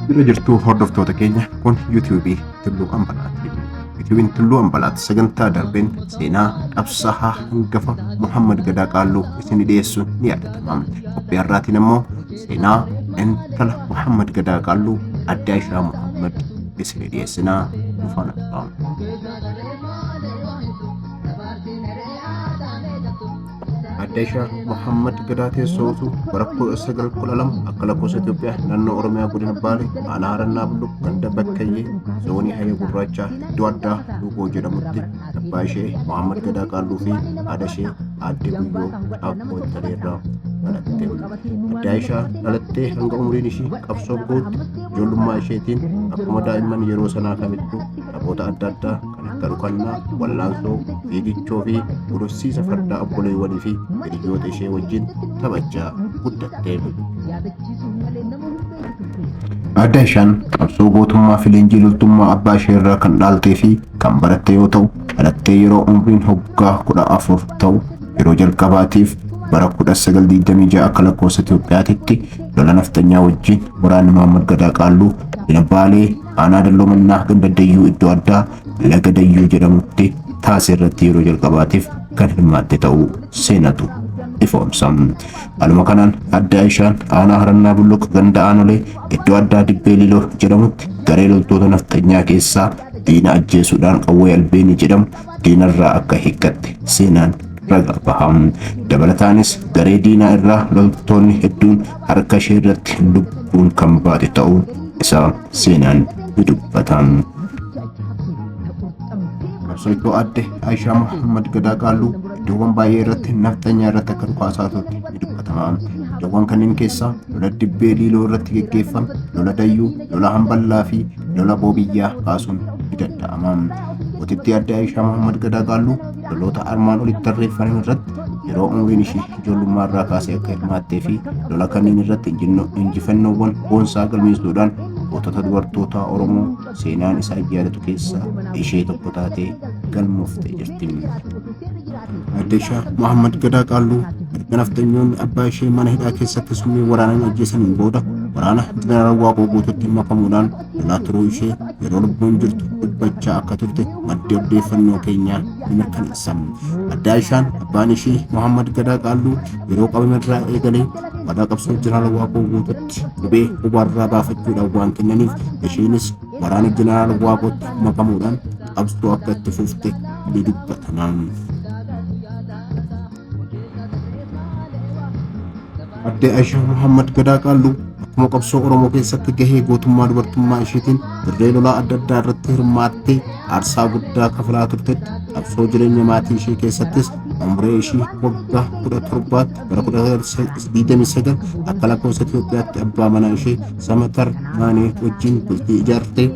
Jira jirtuu hordoftoota keenya, kun yuutuubii Tulluu Ambalaati. Yuutuubiin Tulluu Ambalaati sagantaa darbeen seenaa qabsaa'aa hangafa Muhammad Gadaa Qaalluu isin dhiyeessuun ni yaadatama. Qophii har'aatiin immoo seenaa intala Muhammad Gadaa Qaalluu Adde Aishaa Muhammad isin dhiyeessinaa, nu faana turaa. Adde Aishaa Muhammad Gadaa teessoo utuu bara 1912 akka lakkoofsa Itoophiyaa naannoo Oromiyaa godina Baalee aanaa Harannaa Bulluq ganda Bakkayyee zoonii Hayya Gurraachaa iddoo addaa Luugoo jedhamutti abbaa ishee Muhammad Gadaa Qaalluu fi haadha ishee Aadde Guyyoo Caakkoo Intalee irraa dhalatte. Adde Aishaa dhalattee hanga umriin ishii qabsoof gahutti ijoollummaa isheetiin akkuma daa'imman yeroo sanaa kamittuu taphoota adda addaa kan akka dhukannaa, wallaansoo, fiigichoo fi gulufsiisa fardaa obboleewwanii fi hiriyoota ishee wajjin taphachaa guddatte. Adde Aishaan qabsoo gootummaa fi leenjii loltummaa abbaa ishee irraa kan dhaaltee fi kan baratte yoo ta'u, dhalattee yeroo umriin hoggaa 14 ta'u yeroo jalqabaatiif bara 1926 akka lakkoofsa Itoophiyaatitti lola nafxanyaa wajjin waraanni Muhammad Gadaa Qaalluu godina Baalee aanaa Dalloo Mannaa ganda Dayyuu iddoo addaa Laga Dayyuu jedhamutti taasise irratti yeroo jalqabaatiif kan hirmaatte ta'uu seenatu ifoomsa. Haaluma kanaan Adde Aishaan aanaa Harannaa Bulluq ganda Aanolee iddoo addaa Dibbee Liloo jedhamutti garee loltoota nafxanyaa keessaa diina ajjeesuudhaan qawwee albeenii jedhamu diinarraa akka hiikkatte seenaan ragaa baha. Dabalataanis garee diinaa irraa loltoonni hedduun harka ishee irratti lubbuun kan baate ta'uu isaa seenaan ni dubbata. Qabsooytuu Aadde Aishaa Muhammad Gadaa Qaalluu iddoowwan baay'ee irratti nafxanyaa irratti akka dhukaasaa turte ni dubbatama. Iddoowwan kanneen keessaa lola Dibbee Liiloo irratti geggeeffame, lola Dayyuu, lola Hamballaa fi lola Boobiyyaa kaasuun ni danda'ama. Gootittii Aadde Aishaa Muhammad Gadaa Qaalluu loloota armaan olitti tarreeffaman irratti yeroo umriin ishii ijoollummaa irraa kaasee akka hirmaattee fi lola kanneen irratti injifannoowwan boonsaa galmeessuudhaan gootota dubartootaa Oromoo seenaan isaan yaadatu keessaa ishee tokko taatee galmooftee jirti. Aadde Aishaa Muhammad Gadaa Qaalluu erga nafxanyoonni abbaa ishee mana hidhaa keessatti summii waraanaan ajjeesaniin booda waraana Jeneraal Waaqoo Guutuutti makamuudhaan lolaa turuu ishee yeroo lubbuun jirtu dubbachaa akka turte maddi odeeffannoo keenyaa ni mirkaneessa. Aadde Aishaan abbaan ishee Muhammad Gadaa Qaalluu yeroo qabame irraa eegalee waadaa qabsoo Jeneraal Waaqoo Guutuutti qubee hubaarraa baafachuudhaan waan kennaniif isheenis waraana Jeneraal Waaqootti makamuudhaan qabsoo akka itti fufte ni dubbatama. Aadde Aishaa Muhammad Gadaa Qaalluu akkuma qabsoo Oromoo keessatti gahee gootummaa dubartummaa isheetiin dirree lolaa adda addaa irratti hirmaattee aarsaa guddaa kafalaa turtetti, qabsoo jireenya maatii ishee keessattis umrii ishii waggaa 17tti bara 1929 akka lakkoofsa Itoophiyaatti abbaa manaa ishee Samatar Maanee wajjin bultii ijaartee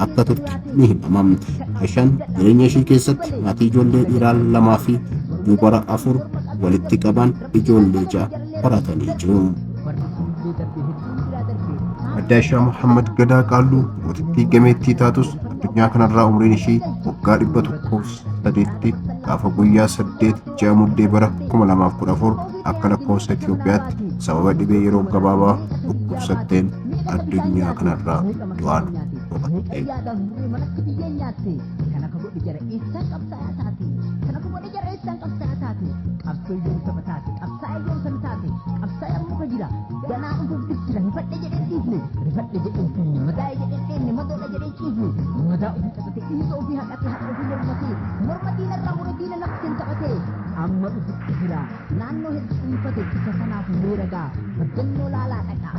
akka turte ni himama. Aishaan jireenya ishii keessatti maatii ijoollee dhiiraa 2 fi dubara 4 walitti qaban ijoollee 6 horatanii jiru. Adde Aishaa Muhammad Gadaa Qaalluu gootittii gameettii taatus addunyaa kanarraa umriin ishii waggaa 103tti gaafa guyyaa 8 ji'a Muddee bara 2014 akka lakkoofsa Itoophiyaatti sababa dhibee yeroo gabaabaa dhukkubsatteen addunyaa kanarraa du'aan boqotte. Amma dhufutti jira naannoo hedduu dhuunfate. Isa kanaaf mee ragaa baddannoo laalaa dhaqaa.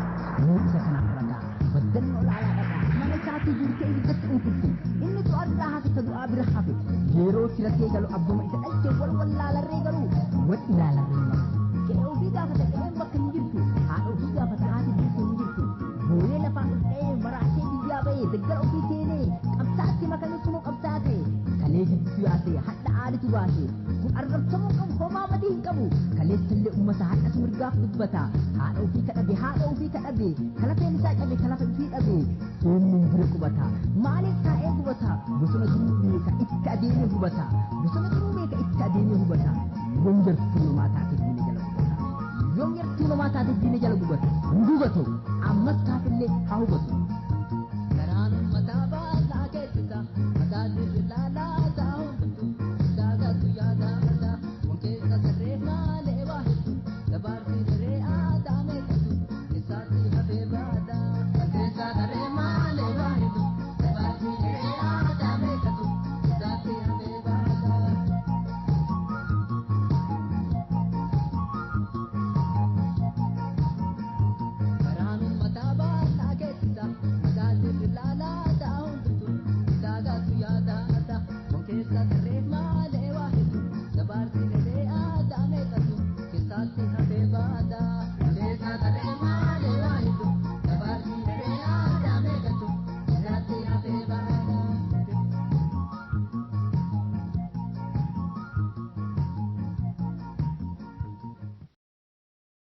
Mee isa kanaaf ragaa baddannoo laalaa dhaqaa. Mana isaatii guurtee ibiddatti unkurte. Inni du'a irraa hafe, ta du'aa bira hafe. Yeroo siratee galu abbuma isa dhalche wal wallaalarree garuu wal ilaalarree malee. Qe'ee ofii gaafata, qe'een bakka hin jirtu. Haadha ofii gaafata, haati jirtu hin jirtu. Booyee lafaan ol dha'ee maraatee biyyaa ba'ee daggala ofii seenee qabsaatti makamee kunoo qabsaa ta'e. Kalee jibbitu yaasee hadha aalitu baase. Kun arrabsamuu qabu, homaa badii hin qabu. Kaleessallee ummata hadhatu mirgaaf dubbata. Haadha ofii kadhabe, haadha ofii kadhabe. Kalafeen isaa cabe, kalafa ofii dhabe. Eenyuun bira qubata? Maaliif taa'ee gubata? Bosona jiruu beeka, itti adeemee hubata. Bosona jiruu beeka, itti adeemee hubata. Yoom yartuu namaa taate diina jala gubata? Yoom yartuu namaa taate diina jala gubata? Hin gubatu. Ammas kaafillee haa hubatu.